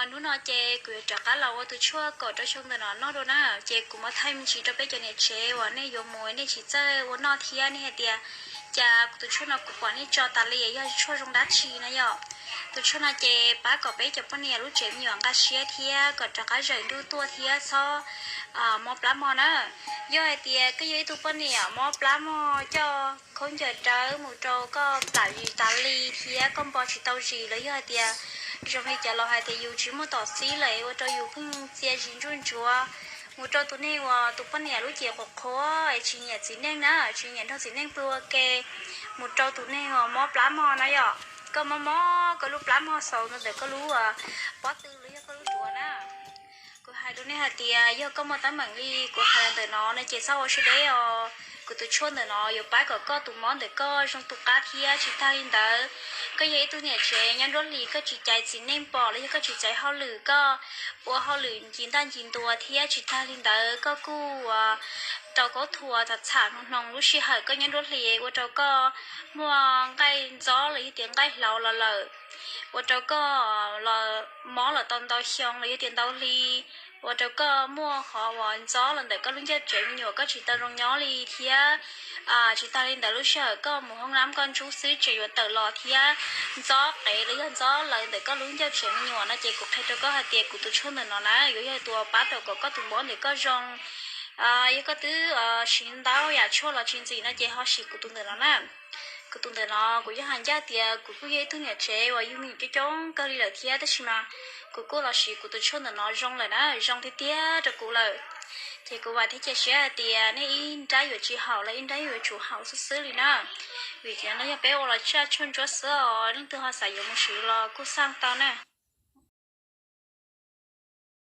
Hnub no ces kuv yuav rov qab los ua tus tshuaj kom rau xyoo ntawm no noj dua na. Ces kuv muab thaij me ntsis rau peb cov niam tsev uas nej yuav mus nej tsis txawj ua noj thiab nej hais tias, cas kuv tus tshuaj no kuv pom nej tso tas li, yog tshuaj zoo dab tsi na yom? Tus tshuaj no ces pab kom peb cov poj niam lub tsev me nyuam nqa siab thiab kom rov qab zawm ntuj tuaj thiab txhob mob plab mog na. Yog hais tias koj yog ib tug poj niam mob plab mog, coj khaub ncaws rawv mus rau koj plam zis tas li thiab koj npo tsis tau zis, los yog hais tias zoo li cas los hais tias yus tsis muaj tom txib lawm ua rau yus pheej txia zis ntsuj ntsuav, mus rau tus neeg uas tus poj niam lub cev qhuav qhuav es tsis nyiam txiv neej na, tsis nyiam nrog txiv neej pw ua ke, mus rau tus neeg uas mob plab mog na yom, koj mob mob koj lub plab mog xaus ntawm koj lub pob tw los yog koj lub duav na. Kuv hais rau nej hais tias yog koj muaj teeb meem li kuv hais ntawm no no ces txhob ua siab deb os. Kuv tus tshuaj ntawm no yuav pab kom koj tus mob ntawm koj zoo tu qab thiab tsis tag li ntawd, koj yog ib tug niam tsev nyob nruab hlis koj tsis caiv txiv neej pom los yog koj tsis caiv hauj lwm, koj ua hauj lwm ncig ntaj ncig ntua thiab tsis tag li ntawd koj kuj rau kaub thuas txham txham hnoos hnoos lub sij hawm koj nyob nruab hlis ua rau koj muaj nqaij ntxob los yog tias nqaij hlauv los lawm, ua rau koj los mob los tau ntau xyoo los yog tias ntau hli, ua rau koj muaj qhov uas ntxob los ntawm koj lub ncauj tsev me nyuam koj tsis tau zoo nyob li thiab tsis tag li ntawd lub sij hawm koj mus hoob nab koj ntsub xwb tseem yuav tawm los thiab ntxob qev los yog ntxob lawv ntawm koj lub ncauj tsev me nyuam no ces kuv qhia rau koj hais tias kuv tus tshuaj ntawm no na yuav yog tus uas pab tau kom koj tus mob ntawm koj zoo. Yog koj twb siv ntau yam tshuaj los tsis ntxim no ces ho siv kuv tus ntawm no na. Kuv tus ntawm no kuv yeej hais ncaj tias kuv kuj yog ib tug niam tsev uas yug me nyuam coob coob kawg li lawm thiab tab sis mas kuv kuj los siv kuv tus tshuaj ntawm no zoo lawm na, zoo tiag tiag rau kuv lawm. Ces kuv vam thiab cia siab hais tias nej ib nrab yuav tsis haum los ib nrab yuav tsum haum xwb xwb li na. Vim tias no yog peb ua los tsaj tshuaj ntsuab xwb os, leej twg ho xav yuav mus siv los kuj xaj tau na.